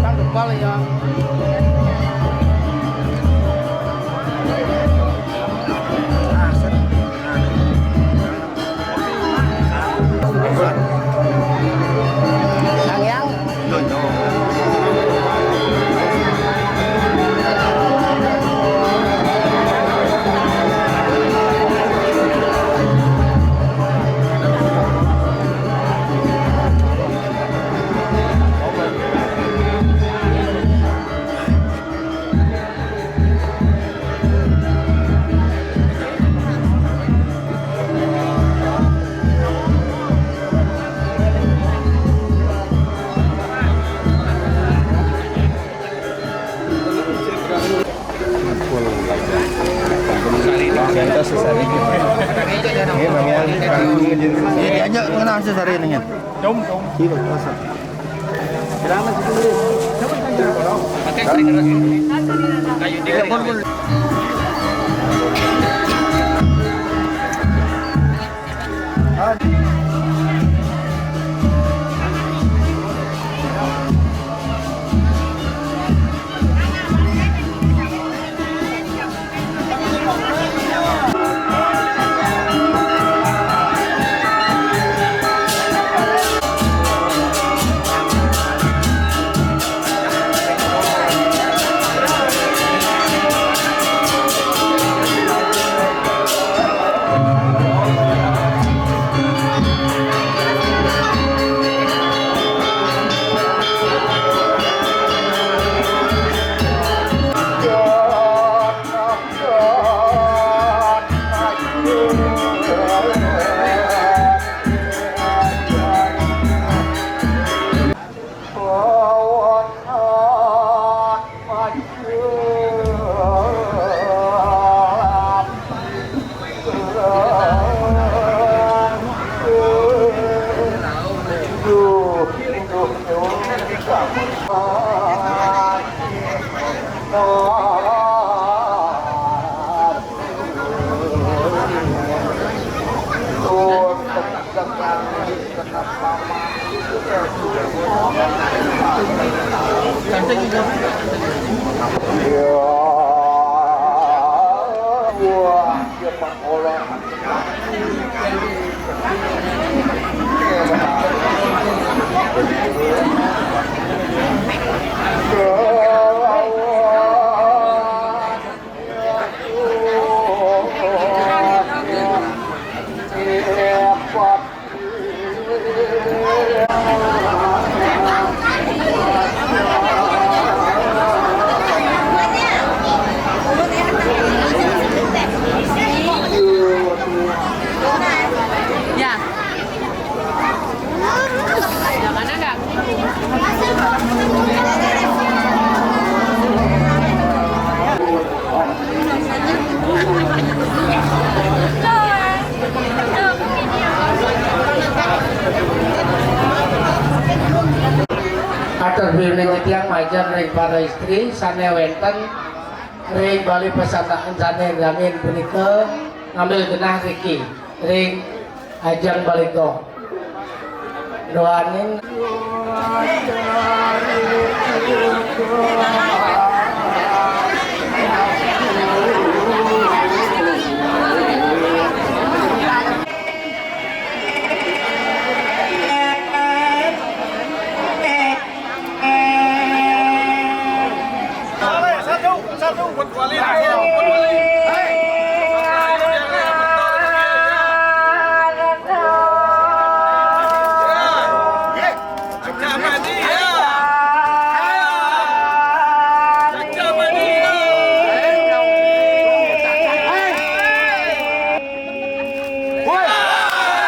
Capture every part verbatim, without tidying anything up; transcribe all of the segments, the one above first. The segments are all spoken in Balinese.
Kan kebal ya. Yang, yang. Ini namanya. Iya, diajak tengah sesari ini. Iya, betul. Ya. Jangan ada. Atur bimbing titiang majeng ring para istri sané wénten ring Balé Pesantren sané ramin punika ngambil genah riki ring ajeng balé gong. Duaning.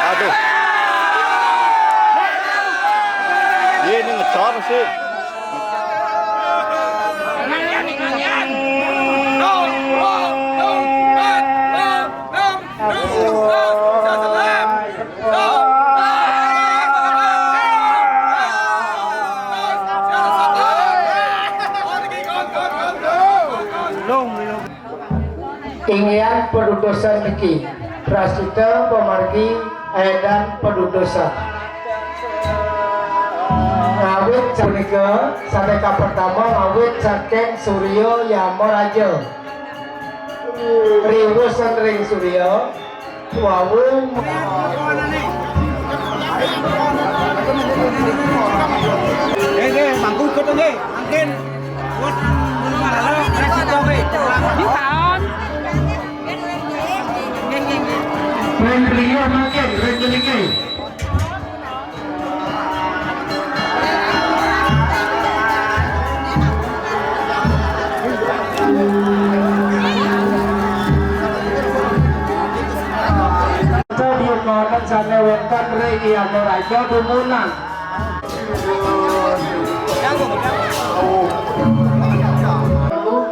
Aduh. Iya, ini ngecor sih. Inggihan padudosan niki, prasida pamargi édan padudosan. Ngawit Sapunika sané kapertama ngawit saking Surya Yamaraja. Riwusan ring Surya, wau. Nggih, nggih, mangku ikut nggih. Mangkin buat rumah lalu, resiko nggih. Bukan. Nggih, nggih, nggih. Ring beliau mangkin, ring beliau. Sané wénten ring Yamaraja dumunan.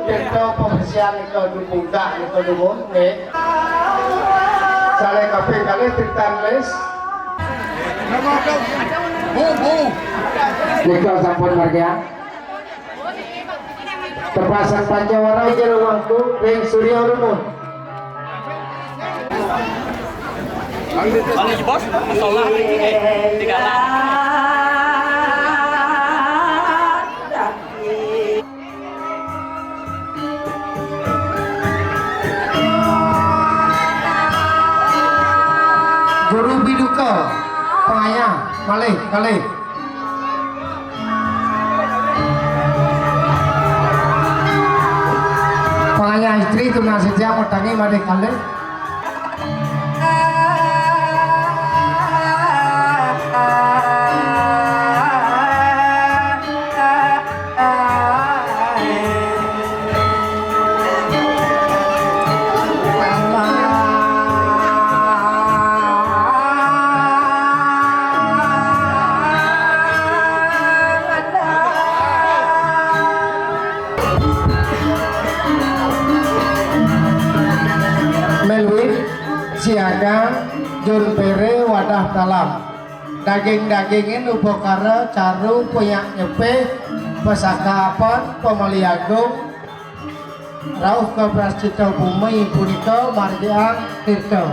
Kita pembersihan itu dumundak itu dumun, nggih. Sané kaping kalih titan lis. Bu, bu. Nika sampun margiang. Tepasan Pancawara jero waktu ring Surya Rumun. Balik, Bos. Masalah ini, eh, tiga anak. Guru Biduka, pangayah, malih, kalih. Pangayah istri tunas setiang matangi malih kalih. Melwin, Siagang, Jun Pere, Wadah Talam. Daging-dagingin upakara, caru, punyak nyepih, pesakapan, pamali agung, rauh ka prascita bumi punika margiang tirta.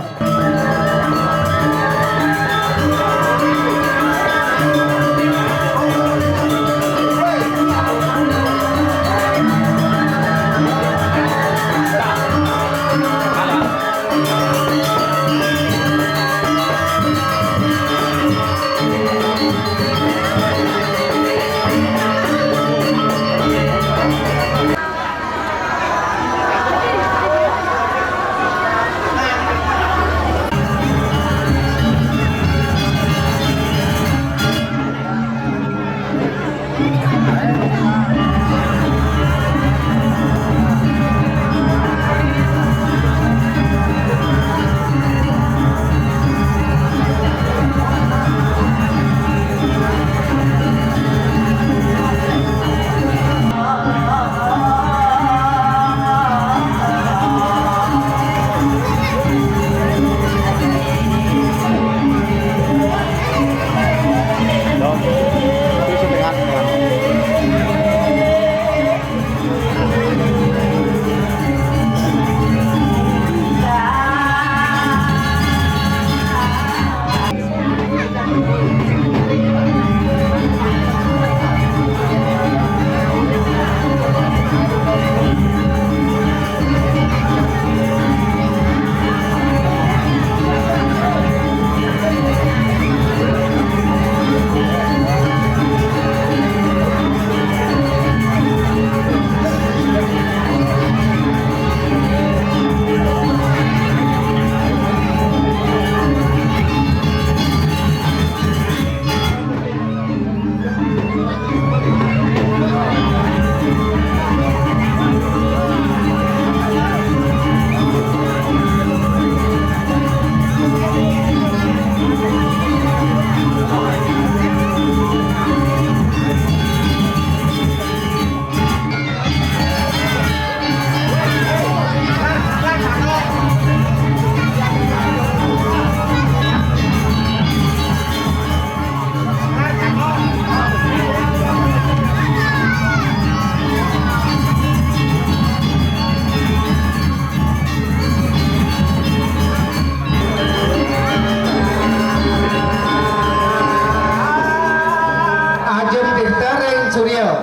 Surya.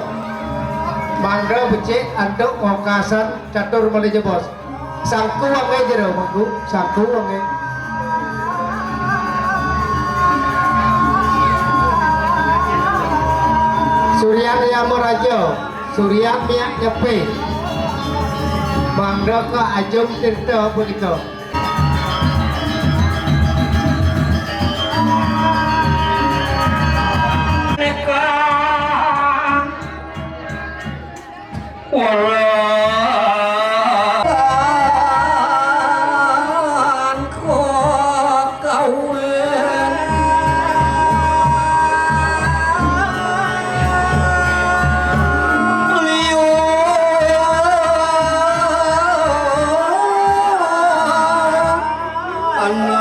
Mangda becik antuk ngokasan catur malih jebos. Sangku wangi jero, mangku. Sangku wangi. Suryan Yamaraja. Suryan miak nyepi. Mangda ka ajum tirta punika. Anake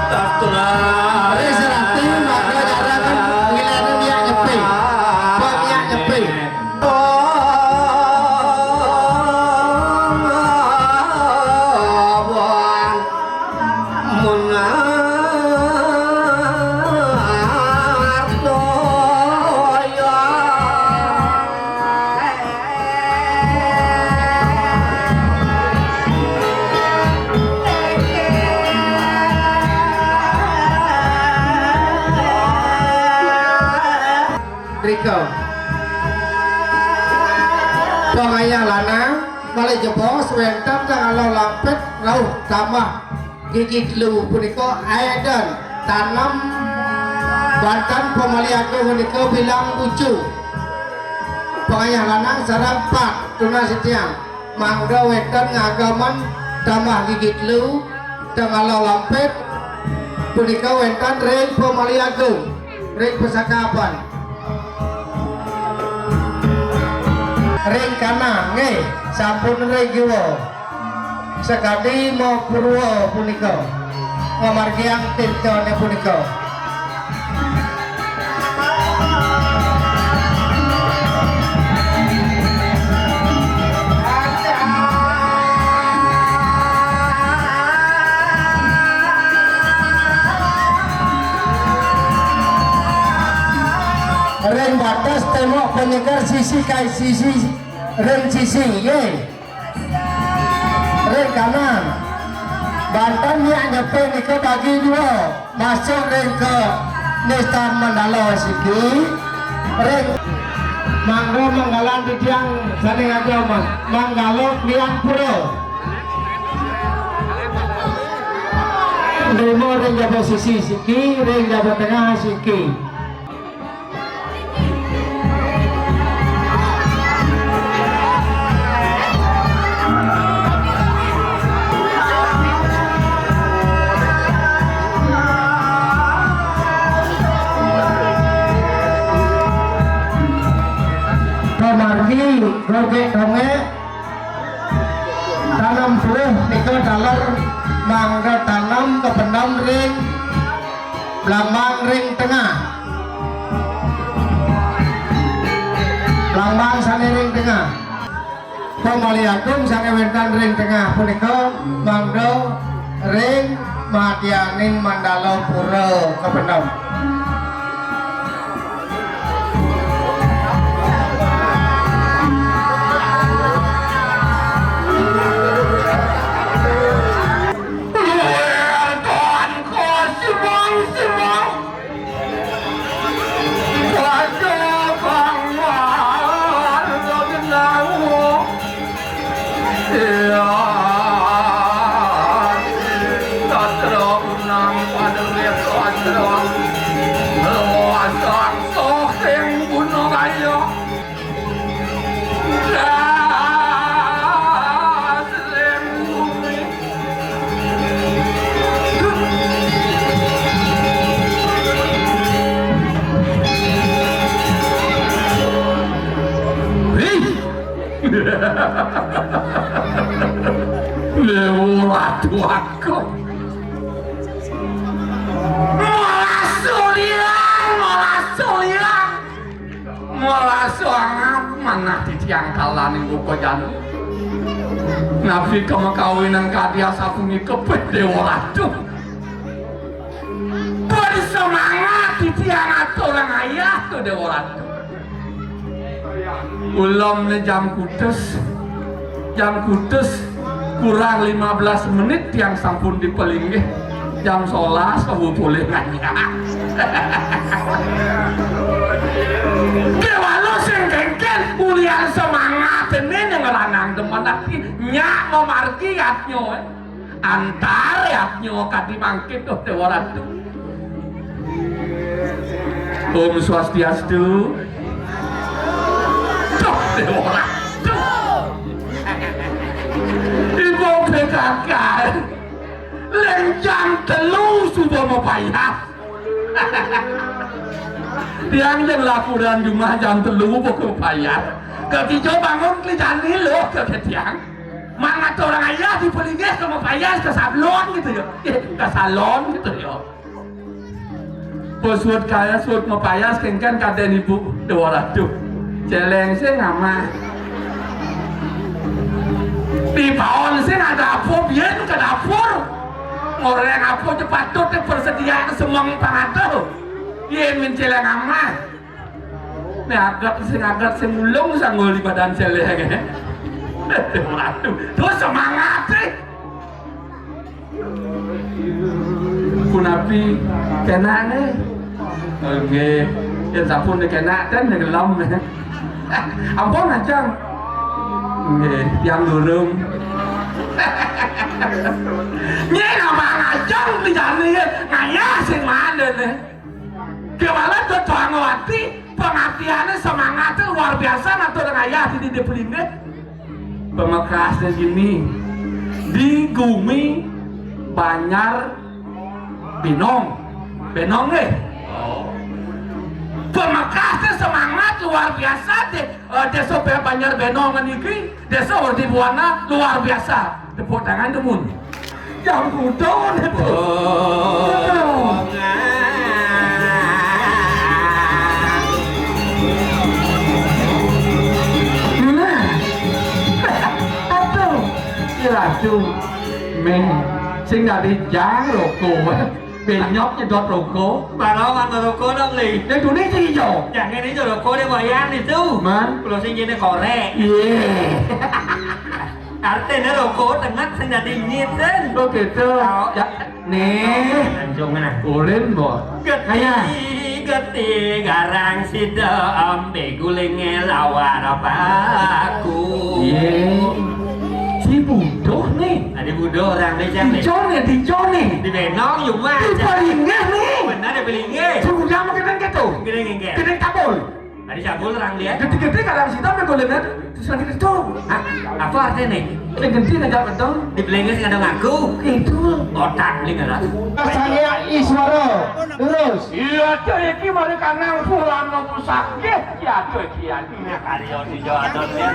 padha Wis ratu mangga nyarangan ngilene miak nyepi. Kok miak nyepi. Rika. Pangayah lanang, malih jebos wenten tangaloh lampit rauh tambah gigi telu punika aedan tanem banten pamalih agung punika bilang bucu. Pangayah lanang sareng pat tunas titiang. Mangda wenten ngageman tambah gigi telu, tangaloh lampit, punika wenten ring pamalih agung, ring pasakapan. Ring kana, nggih, sampun ring jiwa. Sakadi mapurwa punika. Ngamargiang tirtane punika. Ring batas tembok panyeger sisi kai sisi ring sisi, nggih. Ring kanan. Banten miak nyepi nika bagi dua. Masuk ring ke Nistan Mandala siki. Ring mangga manggalan titiang sane ngaja, Mas. Manggala klian pura. Nrima ring jaba sisi siki, ring jaba tengah siki. Pamargi gogek dongek tanem puluh nika taler mangga tanem kapendem ring Blambang ring tengah. Blambang sane ring tengah. Pamalih agung sane wenten ring tengah punika mangda ring madyaning mandala pura kapendem. Dewa Ratu Agung. Malah suliran, malah suliran. Malah sangat manah titiang kalaning buka jani. Napi ka makawinan kadi asapunika, Déwa Ratu? Bersemangat titiang aturang ayah to, Déwa Ratu. Ulem né jam kutus, jam kutus kurang lima belas menit tiang sampun dipalinggih. Jam solas kawula polih ngayah. Déwala sing kénkén ulian semangat né ngranang demen ati nyak mamargi yadnya. Antar yadnya kadi mangkin, duh Déwa Ratu. Om Swastiastu. Duh Déwa Ratu. Ibu P K K. Lén jam telu suba mapayas. Tiang jeng laporan jumah jam telu buka mapayas. Ketiga bangun keli jani lo kata tiang. Mangat orang ayah dipalinggih ka mapayas ka sablon gitu ya. Eh, ka salon gitu ya. Pas suud kaya suud mapayas kénkén kadén ibu Déwa Ratu. Céléng sing amah. Dibaon sing ada apa biyen ka dapur. Ngoréng apa ja patut persediaan semeng pangatuh. Yén min céléng amah. Né adat sing adat sing ulung sanggul di badan céléng. Waduh, terus semangat sih. Punapi kénak né? Nggih, yén sampun kénak ten ngelem. Ampun ajeng. Nggih, tiang durung. Nyén abang ajeng dijani ngayah sing mana né? Kewala tuh tuang wati, pengabdiannya semangatnya luar biasa ngatur ngayah di di Pelindit. Pamekasné dini, di gumi Banjar Benong. Benong nggih. Pamekasné semangat luar biasa deh. Eh, désa Banjar Benong niki, désa Werdi Buana luar biasa. Tepuk tangan dumun. Jam kuda niku. Oh. Nah. Aduh, ya aduh. Méh, sing dadi jang roko. Benyok nyedot roko. Barang ana roko dong, Li. Ning dune iki yo. Jang ngene iki roko dhewe wayang itu. Man. Kula sing jene korek. Iya. Artine roko tenget sing dadi nyit, Sin. Oh, gitu. Tau. Ya, nih. Langsung nah. Ulin, Bos. Geti, geti, garang sida ambe gulinge lawar paku. Iya. Si buduh nih. Tadi buduh orang deh, Cang, nih. Dicone, dicone. Di Benong, Yuma, Cang. Di Palingge nih. Bener, di Palingge. Sudah mau kena gitu. Kena ngengke. Kena tabul. Ada cabul orang dia. Gede-gede kadang sida menggolenan terus lagi itu. Hah? Apa artinya nih? Yang gede ngajak betul. Di Belengis nggak ada ngaku. Itu. Otak beli nggak ada. Saya Iswara. Terus. Iya, tuh iki mari kanang pulang nopo sakit. Ya tuh iki ya. Ini karyo di Jawa Timur.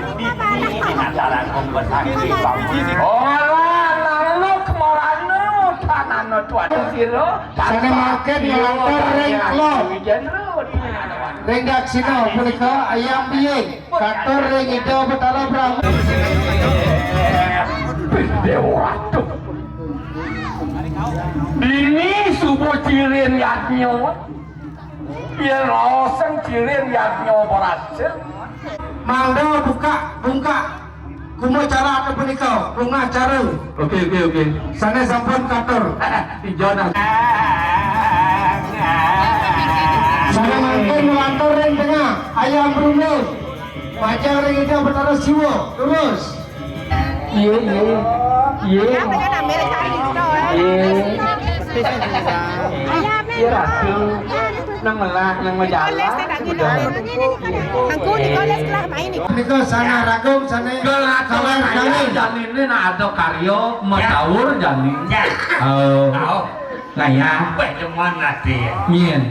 Ini acara kompetisi. Ora lalu kemorane tanah tuan sira. Sane mangkin ngelantur ring klub. Ring daksina punika Ayam Biying, katur ring Ida Betara Brahma. Dewa Ratu. Dini subuh cirin yadnya. Yen loseng cirin yadnya berhasil. Mangga buka bungkak. Kumo cara anu punika, bunga cara. Oke, oke, oke. Sane sampun katur. Ijo nah. Sane mangkin malantur ring tengah, ayam brundul. Majeng ring Ida Betara Siwa, terus. Iya, iya. Iya. Iya. Iya, Ratu. Nang melah, nang majalah. Aku di kolej telah main nih. Nika sana ragung, sana. Gal ngatur kaler, kaler. Janine nak ada karya, macaur jani. Ya. Oh. Tahu. Nah, ya. Weh, demen ati ya. Mien.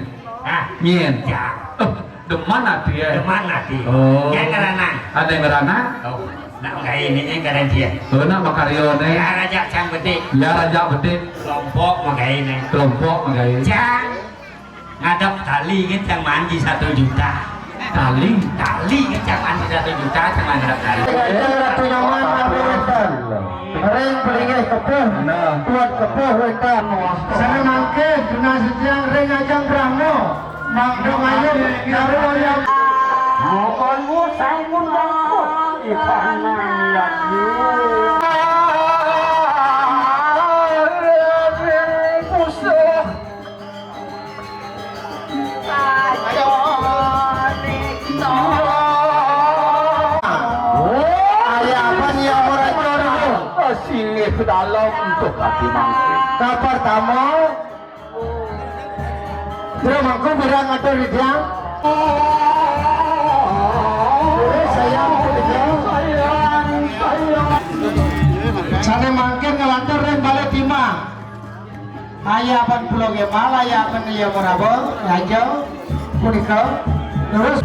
Hah? Mien. Ya. Oh, demen ati ya. Demen ati. Oh. Yang ngeranan. Ada yang ngeranan? Oh. Nak magawe ini ning karen dia. Oh, nak makarya ne. Ya raja sang bedik. Ya raja bedik. Kelompok magawe ne. Kelompok magawe. Jang ngadep tali kan jang mandi satu juta. Tali? Tali kan jang mandi satu juta, jang ngadep tali. Ratu Nyoman, Ratu Wetan. Kepuh. Nah. Tuan kepuh wetan wah. Sané mangkin tunas titiang ring ajeng Brahma. Mangda mayuh nyaru wayang. Mongkon sangun mangkon. Ikan nang. Ayapan ya meraja dulu. Silih ke dalam untuk hati mangkin. Ka pertama, Bro Mangku bilang atur di tiang. Terus saya mau ke tiang. Sané mangkin nglantur ring balé timah. Ayapan Pulo Gemal, ayapan Iya Meraba, raja punika. Terus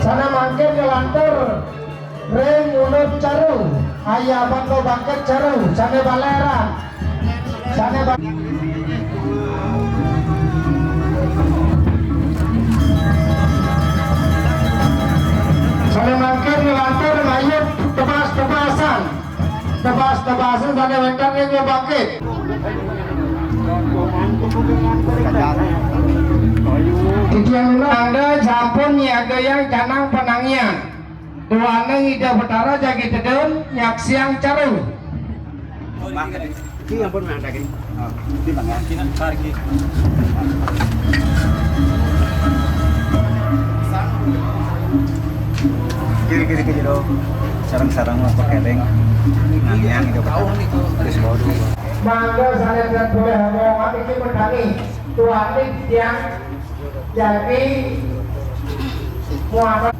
sané mangkin nglantur ring Unut Caru, ayapan Lo Bangkit Caru, sané baleran. Sané ba-, sané mangkin nglantur ngayub tebas-tebasan. Tebas-tebasan sané wénten ing Lo Bangkit. Titiang mangda sampun nyiagayang canang panangian. Duaning Ida Betara jagi tedun nyaksiang caru. Ki ampun mangdakin. Oh, di mana? Kiri, kiri, kiri, do. Sarang-sarang apa keleng. Nangiang itu. Terus bawa dulu. Mangga sané polih ngomong iki medani. Duaning tiang jagi Muhammad.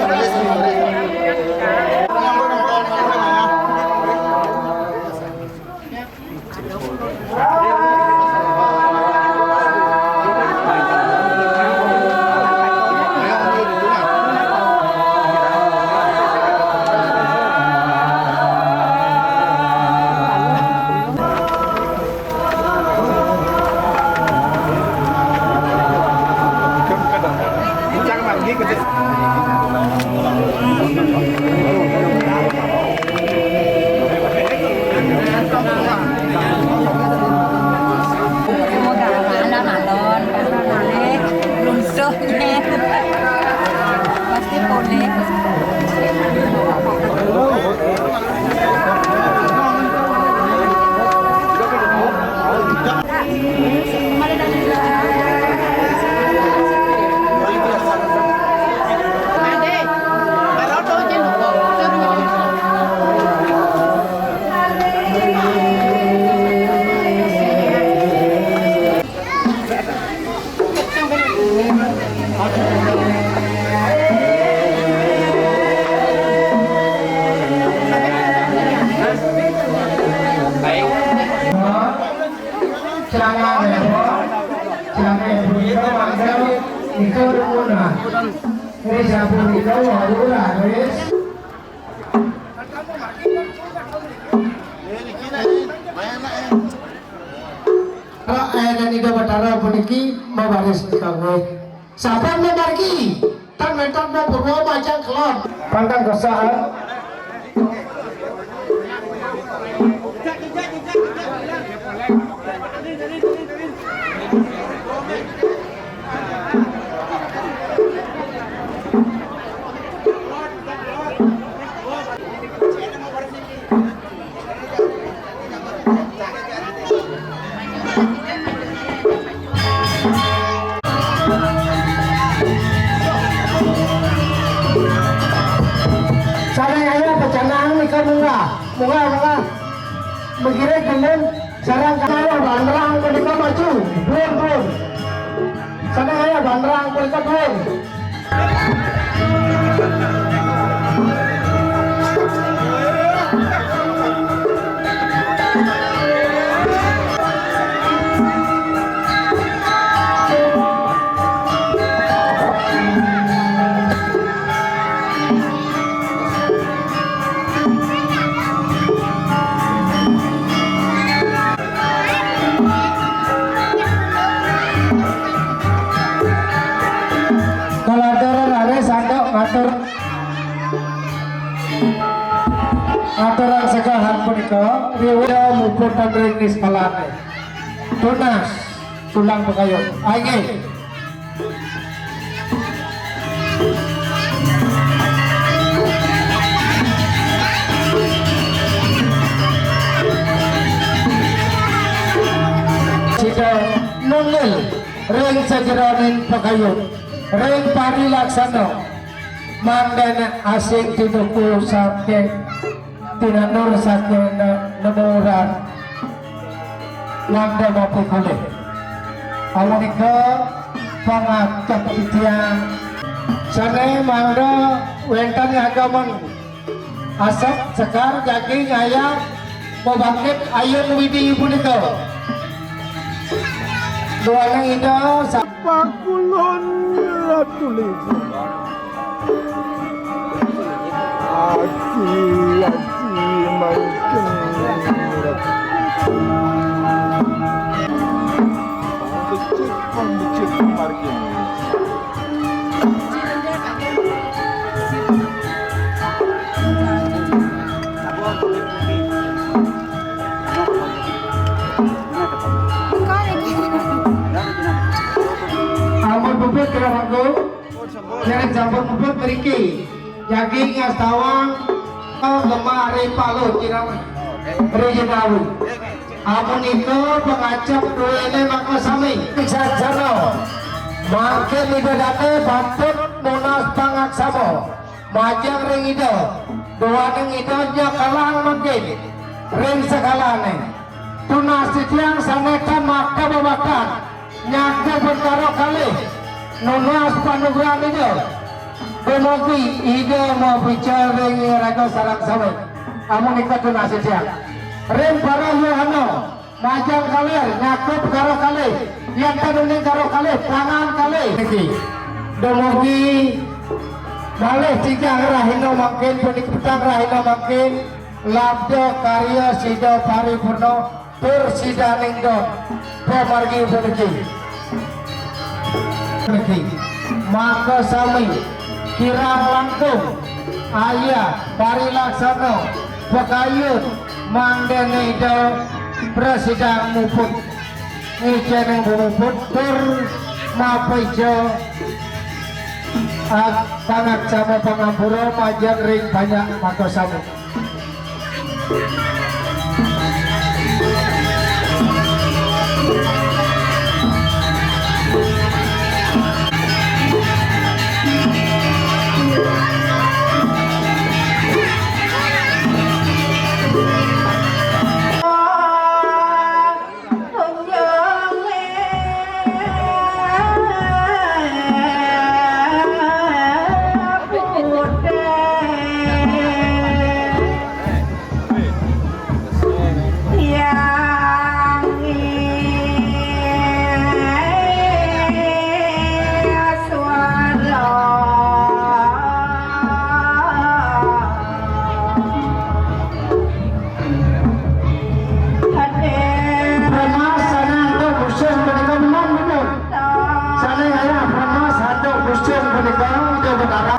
Pasti boleh. Jangan repot, jangan repot, itu mangga, itu dukun lah. Ini sampun itu, waduh lah, wis. Rak, eh, dan Ida Batara puniki mabaris kanggo. Sampun mamargi, tan wénten purwa majeng kelon. Pantang kesah. Munggah, munggah, munggah. Mengkiré gelem sareng karo bandrang punika maju. Duun, duun. Sané kaya bandrang punika duun. Kalatur raris sandok ngatur, ngaturang segahan punika, riwaya muput ring niskalané. Tunas, tulang pagayun. Inggih. Sida nunggil ring sajeroning pagayun, ring parilaksana, mangdané asing tinuku saking tinanur saking ne-, nemuran. Mangda mapikulih. Amunika pangacep titiang. Sané mangda wénten ngagemeng asep sekar jagi ngayah pabangkit ayun Widi punika. Duaning Ida sa- Pakulun Ratu Lima. Aji, aji, mangkin. Becik, pembecik, margin. Amun puput kira rangkul, kira sampun puput mriki. Jagi ngastawang, eh, lemah ri palu kira ri jenawi. Amun ika pangacep duéné maka sami. Saksana. Mangkin Ida dané patut nunas pangaksama. Majeng ring Ida, duaning Ida nyekelang mangkin ring segalané. Tunas titiang sané tan makta babaktan, nyakup karo kalih, nunas panugrahan Ida. Dumugi Ida mapica ring iraga sareng sami. Amunika tunas titiang. Ring para yohana, majeng kalir, nyakup karo kalih, yén ten uning karo kalih, tangan kalih. Niki. Dumugi malih tigang rahina mangkin, puniki petang rahina mangkin, labda karya sida paripurna, tur sidaning don pamargi puniki. Puniki. Maka sami kirang langkung ayah parilaksana pakayun mangdané Ida prasida muput. Ngicéning pamuput tur mapica, ah, pangaksama pangampura majeng ring banyak maka sami. Brahma sané antuk busung punika menang bener. Sané ngayah Brahma santuk busung punika Ida Betara.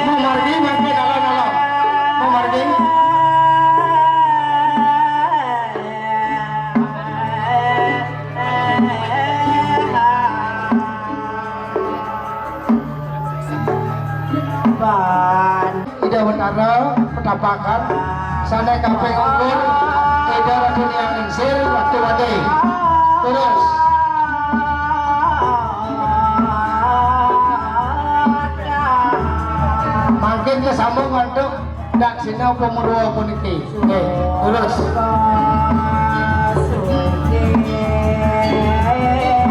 Mamargi mangke dalan-dalan. Mamargi. Ida Betara petapakan, sané kaping ungkur, Ida Ratu Niang Ingsir, Ratu Wadé. Terus. Daksina pamurwa puniki. Nggih, terus.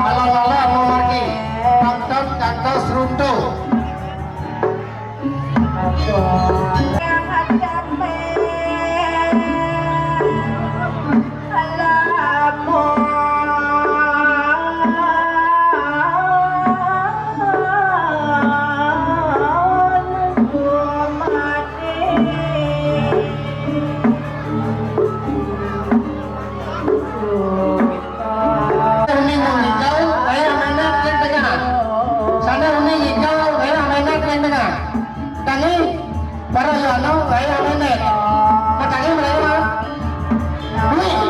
Alon-alon pamargi. Tonton kantos runtuh. Uning nyikau, kaya anak ring tengah. Sana uning nyikau, kaya anak ring tengah. Tangi, para yono, kaya anak. Matangi, melayu, Mas. Duit.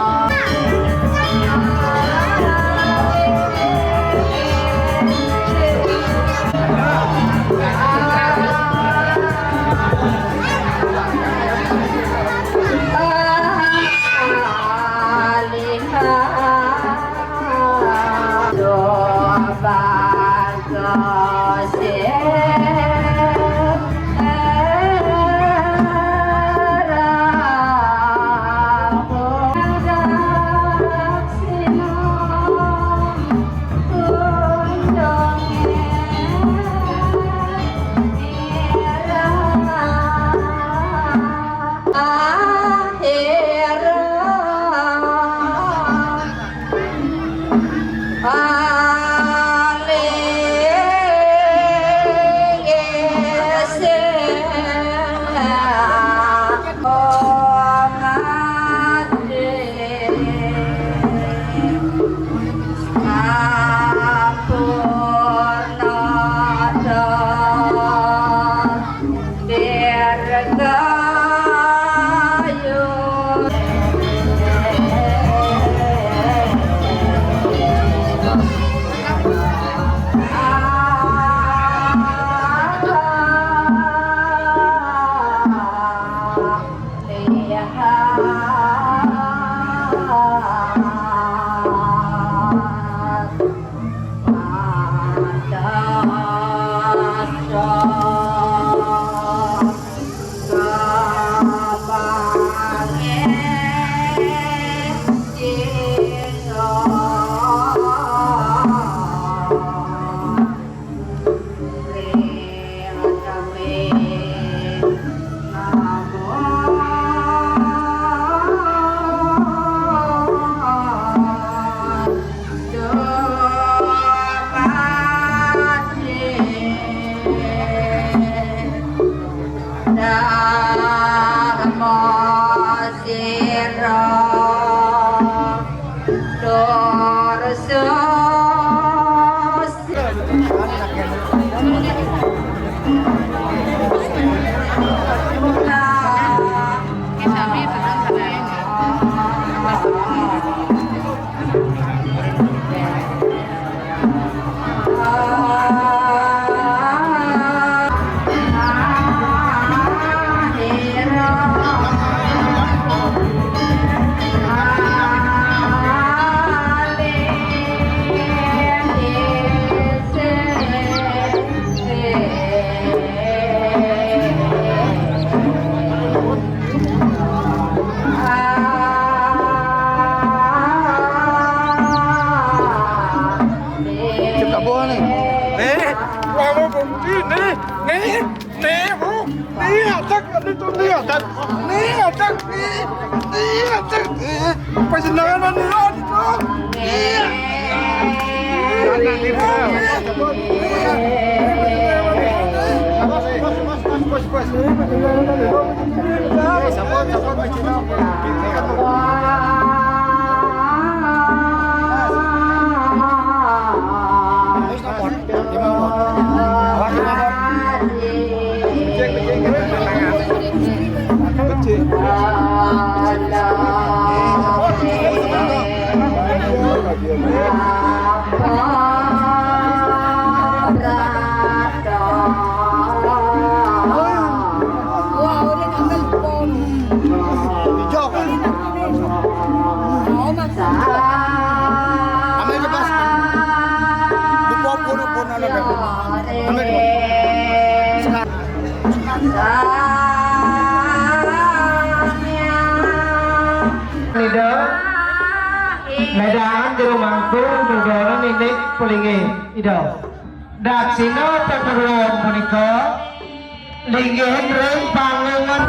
Cipta bola nih. Nih, kamu bukti nih. Nih, nih, Bu. Nih, atak, nih tuh, nih, atak. Nih, atak, nih. Nih, atak, nih. Pasenengan nih, aduh. Nih. Inggih, pelinggih Ida. Daksina tetuwun punika linggih ring panggungan.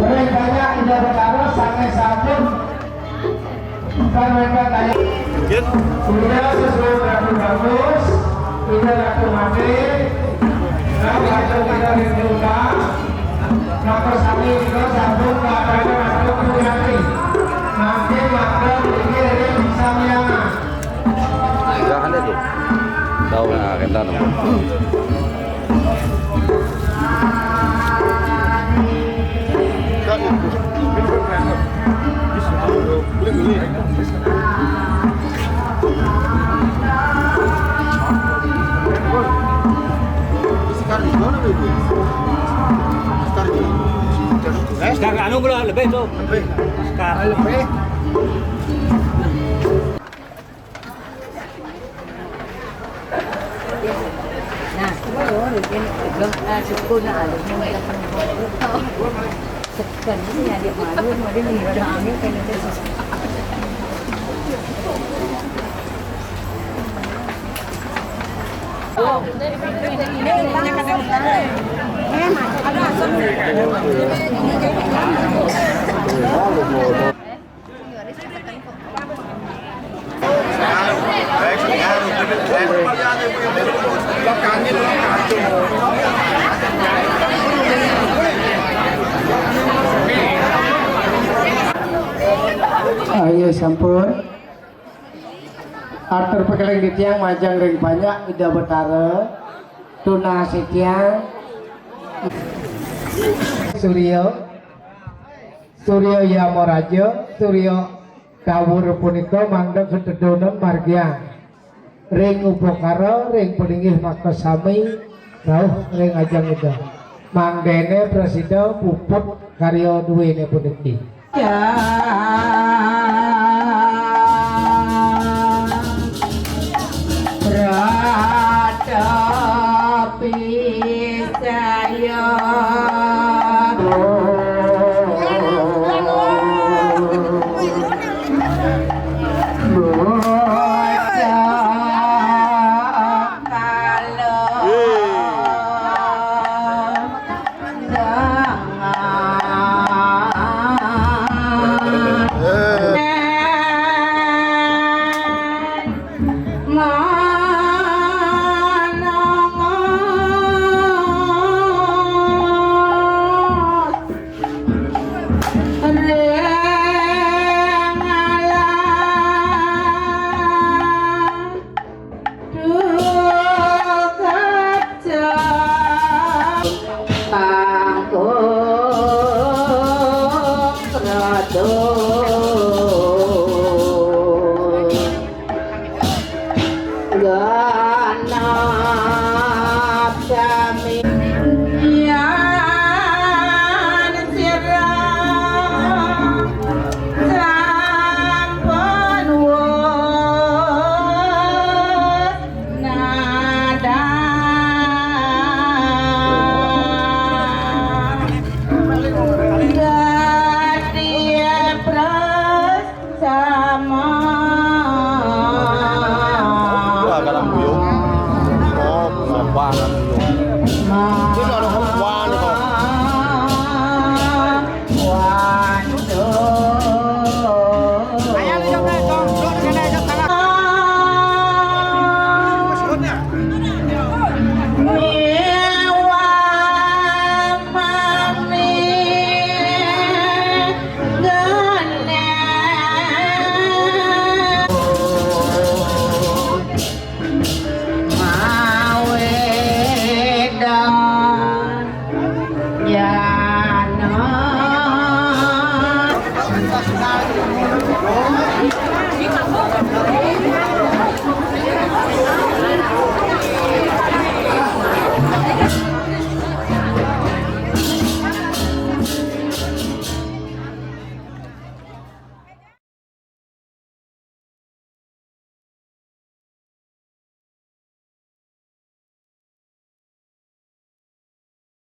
Ring banyak Ida Betara sanget sampun. Mungkin. Ida sesuai Ratu Bagus, Ida Ratu Made, Ratu Ratu Ida Rinduka, maka sami juga sambung kepada Ratu Puriati. Mungkin maka pikir ini bisa miangan. Udahan itu. Tahu. Nah, kita nunggu. Sekarang anu pula lebih tu. Lebih. Sekarang. Lebih. Nah, belum, ah, syukur nak ada. Sekarang ni ada malu, ada ni, ada angin, kena susah. Ayo sampun. Atur pakeling titiang majeng ring panjak Ida Betara. Tunas titiang. Surya. Surya Yamaraja, Surya Kawur punika mangda ketedunan margiang ring upakara, ring palinggih makasami rauh ring ajeng Ida. Mangdene prasida puput karya duene puniki.